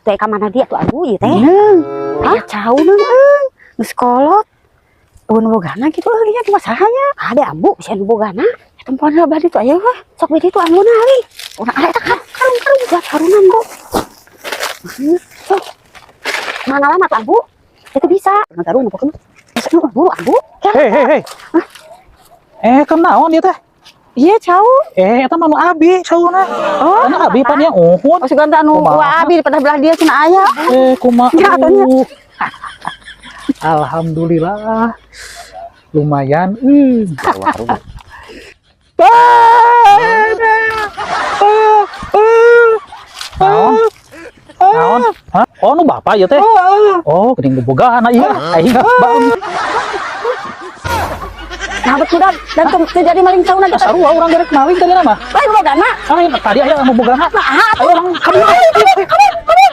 Teh ka mana dia tuh, Ambu, ieu teh? Neung. Aya cau neung euy. Geus kolot. Eueun bogana kitu euy nya masalahnya. Ada Ambu, bisa nu bogana. Eta tempoan heula belah ditu aya wah. Sok beda itu Ambuna euy. Urang aya eta karung karung buat karunan, Bu. Sok. Mana lama tuh, Ambu? Itu bisa. Karung pokoknya. Buru, Ambu. Hei, hei, hei. Eh, kenaon ieu teh? Iya, cau. Eh, eta mah nu abi cauna. Oh, Karena abi pan yang uhun. Oh, sugan teh anu Kumaha? wa abi pada belah dia cenah aya. Eh, kumaha? Ya, atuh nya. Alhamdulillah. Lumayan. Naon? Naon? Hah? Oh, nu bapak ya teh? Oh, geuning bobogaan ieu. Aing bang. Nah, betul dan teu jadi maling cauna kita. Sarua urang gerek maling tadi mah. Lain bogana. Ah, tadi aya anu bogana. Nah, Ayo urang kabur.